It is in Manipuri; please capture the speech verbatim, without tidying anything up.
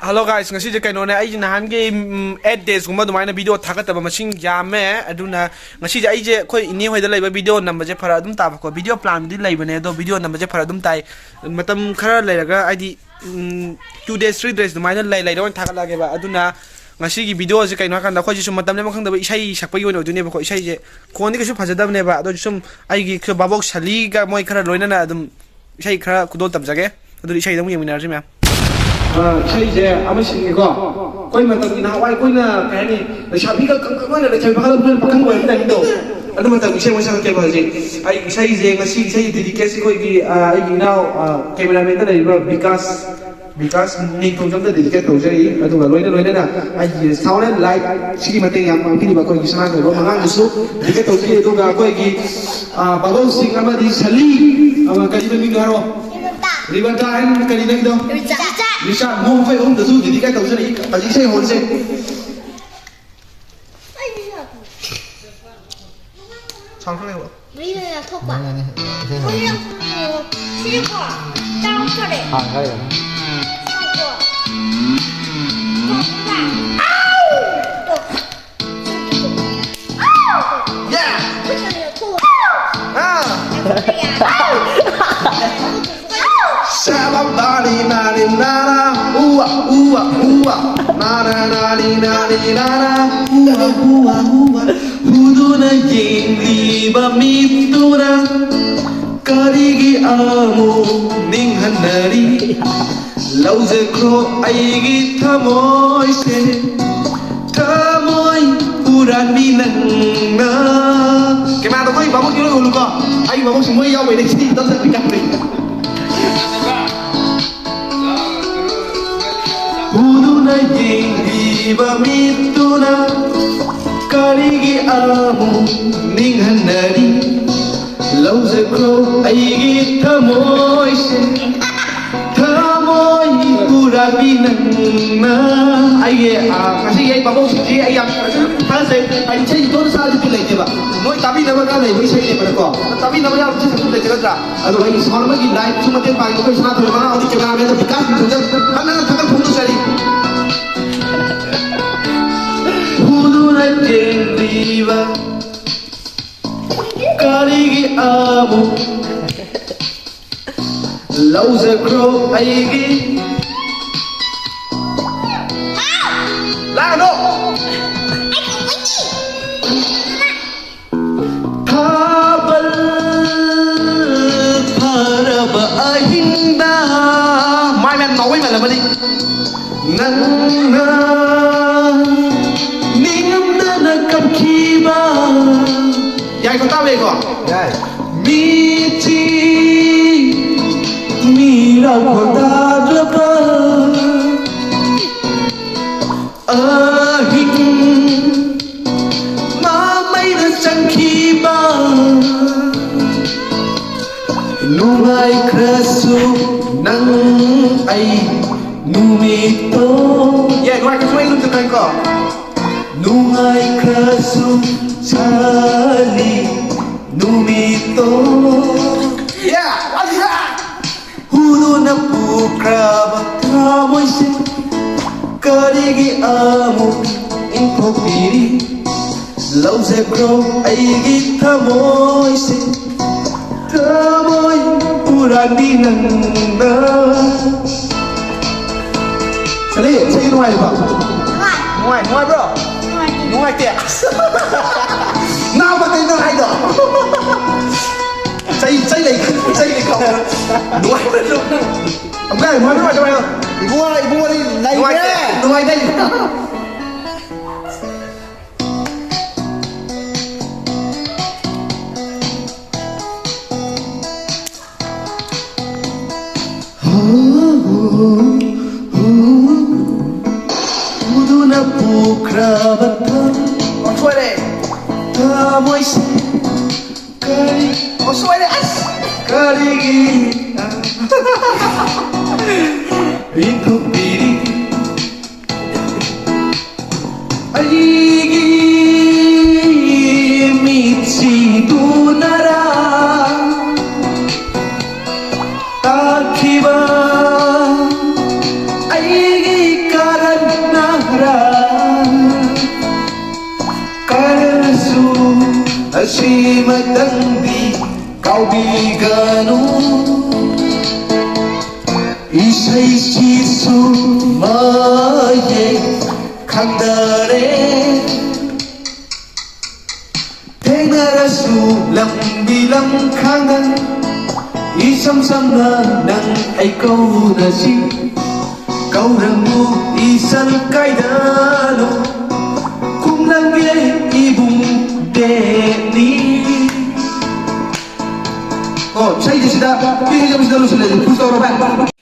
Hello guys, ꯉꯁꯤꯁꯦ ꯀꯩꯅꯣꯅꯦ, ꯑꯩꯁꯦ ꯅꯍꯥꯟꯒꯤ, ꯎꯝ, eight days ꯀꯨꯝꯕ ꯑꯗꯨꯃꯥꯏꯅ video ꯊꯥꯒꯠꯇꯕ ꯃꯁꯤꯡ ꯌꯥꯝꯃꯦ꯫ ꯑꯗꯨꯅ ꯉꯁꯤꯁꯦ ꯑꯩꯁꯦ ꯑꯩꯈꯣꯏ ꯏꯅꯦ ꯍꯣꯏꯗ ꯂꯩꯕ, video ꯅꯝꯕꯁꯦ ꯐꯔꯛ ꯑꯗꯨꯝ ꯇꯥꯕꯀꯣ꯫ Video plan ꯗꯤ ꯂꯩꯕꯅꯦ, ꯑꯗꯣ video ꯅꯝꯕꯁꯦ ꯐꯔꯛ ꯑꯗꯨꯝ ꯇꯥꯏ꯫ ꯃꯇꯝ ꯈꯔ ꯂꯩꯔꯒ, ꯍꯥꯏꯗꯤ, ꯎꯝ, two days, three days ꯑꯗꯨꯃꯥꯏꯅ ꯂꯩ ꯂꯩꯔ ꯑꯣꯏꯅ ꯊꯥꯒꯠꯂꯛꯑꯒꯦꯕ꯫ ꯑꯗꯗꯨꯅ ꯉꯁꯤꯒꯤ video ꯁꯦ ꯀꯩꯅꯣ ꯍꯥꯏꯀꯥꯟꯗ, ꯑꯩꯈꯣꯏꯁꯦ ꯁꯨꯝ ꯃꯇꯝ ꯂꯦꯟꯐꯝ ꯈꯪꯗꯕ ꯏꯁꯩ ꯁꯛꯄꯒꯤ ꯑꯣꯏꯅ ꯑꯣꯏꯗꯣꯏꯅꯦꯕꯀꯣ꯫ ꯏꯁꯩꯁꯦ ꯈꯣꯟꯗꯤ ꯀꯩꯁꯨ ꯐꯖꯗꯕꯅꯦꯕ, ꯑꯗꯣ ꯁꯨꯝ ꯑꯩꯒꯤ ꯕꯥꯕꯣꯛ ꯁꯂꯤꯒ ꯃꯣꯏ ꯈꯔ ꯂꯣꯏꯅꯅ ꯑꯗꯨꯝ ꯏꯁꯩ ꯈꯔ ꯈꯨꯗꯣꯜ ꯇꯝꯖꯒꯦ꯫ ꯑꯗꯨꯗꯤ ꯏꯁꯩꯗ ꯑꯃꯨꯛ ꯌꯦꯡꯃꯤꯟꯅꯔꯁꯤ ꯃꯌꯥꯝ꯫ ꯑ, ꯏꯁꯩꯁꯦ ꯑꯃ ꯁꯤꯟꯒꯦꯀꯣ꯫ ꯑꯩꯈꯣꯏ ꯃꯇꯝꯒꯤ ꯅꯍꯥꯟꯋꯥꯏ ꯑꯩꯈꯣꯏꯅ, ꯀꯩ ꯍꯥꯏꯅꯤ, ꯂꯩꯁꯥꯕꯤꯒ ꯀꯪꯀꯛ ꯂꯣꯏꯅ ꯂꯩꯁꯥꯕꯤ ꯐꯥꯈꯠꯂꯛꯄ ꯄꯥꯈꯪ ꯑꯣꯏꯔꯛꯄ ꯇꯥꯏꯃꯤꯡꯗꯣ, ꯑꯗꯨ ꯃꯇꯝꯒꯤ ꯏꯁꯩ ꯑꯃ ꯁꯛꯂꯛꯀꯦꯕ ꯍꯧꯖꯤꯛ꯫ ꯑꯩ ꯏꯁꯩꯁꯦ, ꯉꯁꯤ ꯏꯁꯩ dedicateꯁꯦ ꯑꯩꯈꯣꯏꯒꯤ, ꯑ, ꯑꯩꯒꯤ ꯏꯅꯥꯎ, ꯑ, cameramanꯗ ꯂꯩꯔꯤꯕ ꯕꯤꯀꯥꯁ, ꯕꯤꯀꯥꯁ ꯅꯤꯡꯊꯧꯖꯝꯗ dedicate ꯇꯧꯖꯔꯤ꯫ ꯑꯗꯨꯒ ꯂꯣꯏꯅ ꯂꯣꯏꯅꯅ ꯑꯩꯒꯤ sound and light ꯁꯤꯒꯤ ꯃꯇꯦꯡ ꯌꯥꯝ ꯄꯥꯡꯕꯤꯔꯤꯕ ꯑꯩꯈꯣꯏꯒꯤ ꯁꯅꯥꯊꯣꯏꯕꯝ ꯑꯉꯥꯡꯗꯁꯨ dedicate ꯇꯧꯖꯔꯤ꯫ ꯑꯗꯨꯒ ꯑꯩꯈꯣꯏꯒꯤ, ꯑ, ꯕꯥꯕꯣꯛꯁꯤꯡ ꯑꯃꯗꯤ ꯁꯂꯤ, ꯑ, ꯀꯔꯤ ꯃꯃꯤꯡꯗꯣ ꯍꯥꯏꯔꯣ? ꯔꯤꯕꯟꯗꯥ꯫ ꯔꯤꯕꯟꯗꯥ and ꯀꯔꯤ ꯅꯪꯗꯣ? ꯔꯤꯆꯥ꯫ ꯔꯤꯆꯥ, ꯃꯣꯏ ꯑꯍꯨꯝꯗꯁꯨ dedicate ꯇꯧꯖꯔꯤ꯫ ꯍꯧꯖꯤꯛ ꯏꯁꯩ ꯍꯧꯔꯁꯦ꯫ ꯁꯥꯎꯟ ꯈꯔ ꯂꯩꯔꯛꯑꯣ꯫ ꯃꯔꯤ ꯂꯩꯅ ꯊꯣꯛꯄ꯫ ꯃꯔꯤ ꯂꯩꯅ ꯏꯁꯩ ꯍꯧꯔꯁꯦ꯫ ꯃꯔꯤ ꯂꯩꯅ ꯊꯣꯛꯄ꯫ ꯁꯤꯀꯣ, ꯆꯥꯎ ꯇꯧꯔꯦ꯫ ꯍꯥꯟꯅ ꯈꯔ ꯂꯩꯔꯛꯑꯣ꯫ ꯁꯤꯀꯣ꯫ ꯇꯣꯛꯄ꯫ ꯑꯥꯎ! ꯇꯣꯛ꯫ ꯁꯤꯀꯣ꯫ ꯑꯥꯎ! ꯌꯥ! ꯈꯨꯠ ꯂꯩꯅ ꯊꯣꯛ꯫ ꯑꯥ! ꯌꯥ! ꯑꯥꯎ! Shabba body nani nana, ooh ah, ooh ah, ooh ah. Nana nani nani nana, ooh ah, ooh ah, ooh ah. ꯍꯨꯗꯨꯅ ꯌꯦꯡꯂꯤꯕ ꯃꯤꯠꯇꯨꯅ ꯀꯔꯤꯒꯤ ꯑꯃꯨꯛ ꯅꯤꯡꯍꯟꯅꯔꯤ? ꯂꯧꯖꯈ꯭ꯔꯣ ꯑꯩꯒꯤ ꯊꯃꯣꯏꯁꯦ, ꯊꯃꯣꯏ ꯍꯨꯔꯥꯟꯕꯤ ꯅꯪꯅ꯫ ꯀꯦꯃꯦꯔꯥꯗꯣ ꯑꯩꯈꯣꯏ ꯚꯥꯕꯣꯛꯀꯤ ꯑꯣꯏꯅ ꯎꯠꯂꯨꯀꯣ꯫ ꯑꯩꯒꯤ ꯚꯥꯕꯣꯛꯁꯦ ꯃꯣꯏ ꯌꯥꯎꯕꯩꯅꯦ ꯁꯤ ꯇꯞ ꯇꯞ ꯀꯥꯞꯄꯤ꯫ ꯎꯗꯨꯅ ꯌꯦꯡꯂꯤꯕ ꯃꯤꯠꯇꯨꯅ ꯀꯔꯤꯒꯤ ꯑꯃꯨꯛ ꯅꯤꯡꯍꯟꯅꯔꯤ? ꯂꯧꯖꯈ꯭ꯔꯣ ꯑꯩꯒꯤ ꯊꯃꯣꯏꯁꯦ, ꯊꯃꯣꯏ ꯍꯨꯔꯥꯟꯕꯤ ꯅꯪꯅ꯫ ꯑꯩꯒꯤ, ꯑ, ꯉꯁꯤꯒꯤ ꯑꯩ ꯚꯥꯕꯣꯛꯁꯤꯡꯁꯤ ꯑꯩ ꯌꯥꯝ ꯊꯥꯒꯠꯆꯩ꯫ ꯑꯩ ꯏꯁꯩ ꯏꯇꯣꯟꯗ ꯁꯛꯑꯗꯤ ꯕꯤꯠ ꯂꯩꯇꯦꯕ꯫ ꯃꯣꯏ ꯇꯥꯕꯤꯅꯕ ꯈꯔ ꯂꯩꯕ ꯏꯁꯩꯅꯦꯕꯀꯣ꯫ ꯇꯥꯕꯤꯅꯕ ꯌꯥꯕ ꯏꯁꯩ ꯁꯛꯄ ꯂꯩꯇꯦ ꯅꯠꯇ꯭ꯔꯥ? ꯑꯗꯣ ꯑꯩꯒꯤ sound ꯑꯃꯒꯤ lightꯁꯨ ꯃꯇꯦꯡ ꯄꯥꯡꯉꯤ꯫ ꯑꯩꯈꯣꯏ ꯁꯅꯥꯊꯣꯏ ꯃꯅꯥꯎꯗꯤ cameramanꯗ ꯕꯤꯀꯥꯁ ꯅꯤꯡꯊꯧꯖꯝ ꯍꯟꯅ ꯍꯟꯅ ꯊꯥꯒꯠ ꯐꯣꯡꯗꯣꯛꯆꯔꯤ꯫ ꯑꯃꯨꯛ ꯂꯧꯖꯈ꯭ꯔꯣ ꯑꯩꯒꯤ꯫ ꯂꯥꯡꯒꯅꯨ! ꯊꯥꯕꯜ ꯐꯔꯕ ꯑꯍꯤꯡꯗ꯫ ꯃꯥꯏ ꯃꯌꯥꯝ ꯅꯥꯎꯕꯩ ꯃꯥꯜꯂꯝꯃꯅꯤ꯫ ꯅꯪꯅ ꯅꯤꯡꯉꯝꯗꯅ ꯀꯞꯈꯤꯕ꯫ ꯌꯥꯏꯀꯣ, ꯇꯥꯕ ꯌꯥꯏꯀꯣ? ꯌꯥꯏ꯫ ꯃꯤꯠꯁꯤ ꯃꯤꯔꯥꯎ ꯈꯣꯟꯗꯥꯗ꯭ꯔꯕ ꯑꯍꯤꯡ ꯃꯃꯩꯅ ꯆꯪꯈꯤꯕ꯫ ꯅꯨꯡꯉꯥꯏꯈ꯭ꯔꯁꯨ ꯅꯪ ꯑꯩ ꯅꯨꯃꯤꯠꯇꯣ꯫ ꯌꯥꯏ, ꯅꯨꯡꯉꯥꯏꯈ꯭ꯔꯁꯨ ꯑꯩ ꯅꯨꯃꯤꯠꯇꯣ ꯈꯪꯉꯤꯀꯣ? ꯅꯨꯡꯉꯥꯏꯈ꯭ꯔꯁꯨ ꯆꯠꯂꯤ ꯅꯨꯃꯤꯠꯇꯣ꯫ ꯌꯥ, ꯋꯥꯠꯂꯤꯗ꯫ ꯍꯨꯗꯨꯅ ꯄꯨꯈ꯭ꯔꯕ ꯊꯃꯣꯏꯁꯦ ꯀꯔꯤꯒꯤ ꯑꯃꯨꯛ ꯏꯟꯊꯣꯛꯄꯤꯔꯤ? ꯂꯧꯖꯈ꯭ꯔꯣ ꯑꯩꯒꯤ ꯊꯃꯣꯏꯁꯦ, ꯊꯃꯣꯏ ꯍꯨꯔꯥꯟꯕꯤ ꯅꯪꯅ꯫ ꯁꯂꯤ, ꯏꯁꯩ ꯅꯨꯡꯉꯥꯏꯔꯤꯕ? ꯅꯨꯡꯉꯥꯏ꯫ ꯅꯨꯡꯉꯥꯏ, ꯅꯨꯡꯉꯥꯏꯕ꯭ꯔꯣ? ꯅꯨꯡꯉꯥꯏꯇꯦ꯫ ꯅꯨꯡꯉꯥꯏꯇꯦ꯫ ꯑꯁ! ꯅꯥꯕ ꯀꯩꯅꯣ ꯍꯥꯏꯗꯣ? ꯆꯩ, ꯆꯩ ꯂꯩ, ꯆꯩ ꯂꯩ ꯀꯥꯎ꯫ ꯅꯨꯡꯉꯥꯏꯕ꯭ꯔꯣ? ꯑꯃꯨꯛꯀ ꯍꯥꯏꯌꯨ, ꯅꯨꯡꯉꯥꯏꯕ꯭ꯔꯣ, ꯅꯨꯡꯉꯥꯏꯕ꯭ꯔꯣ? ꯏꯕꯨꯡꯉꯣ, ꯏꯕꯨꯡꯉꯣꯗꯤ ꯅꯩꯈ꯭ꯔꯦ꯫ ꯅꯨꯡꯉꯥꯏꯇꯦ, ꯅꯨꯡꯉꯥꯏꯇꯦ꯫ ꯎꯗꯨꯅ ꯄꯨꯈ꯭ꯔꯕ ꯊ-, ꯑꯣꯟꯊꯣꯛꯑꯦ꯫ ꯊꯃꯣꯏꯁꯦ ꯀꯔꯤ, ꯑꯣ, ꯁꯣꯏꯔꯦ, ꯑꯁ! ꯀꯔꯤꯒꯤ ꯄꯤꯊꯣꯛꯄꯤꯔꯤ? ꯑꯩꯒꯤ ꯃꯤꯠꯁꯤꯗꯨꯅꯔꯥ ꯇꯥꯈꯤꯕ ꯑꯩꯒꯤ ꯀꯔꯟꯅꯔꯥ? ꯀꯔꯟꯁꯨ ꯑꯁꯤꯃꯇꯪꯗꯤ ꯀꯥꯎꯕꯤꯒꯅꯨ, ꯏꯁꯩꯁꯤꯁꯨ ꯃꯌꯦꯛ ꯈꯪꯗꯔꯦ꯫ ꯊꯦꯡꯅꯔꯁꯨ ꯂꯝꯕꯤ ꯂꯝꯈꯥꯡꯗ ꯏꯁꯝ ꯁꯝꯅ ꯅꯪ ꯑꯩ ꯀꯧꯅꯁꯤ꯫ ꯀꯧꯔꯝꯃꯨ ꯏꯆꯜ ꯀꯥꯏꯗꯅꯣ, ꯈꯨꯝꯂꯝꯒꯦ ꯏꯕꯨꯡ ꯗꯦꯅꯤ꯫ ꯑꯣ, ꯏꯁꯩꯁꯤꯗ ꯄꯤꯛ ꯍꯩꯖꯕꯁꯤꯗ ꯂꯣꯏꯁꯤꯜꯂꯁꯤ꯫ ꯈꯨꯠ ꯇꯧꯔꯣ ꯚꯥꯏ꯫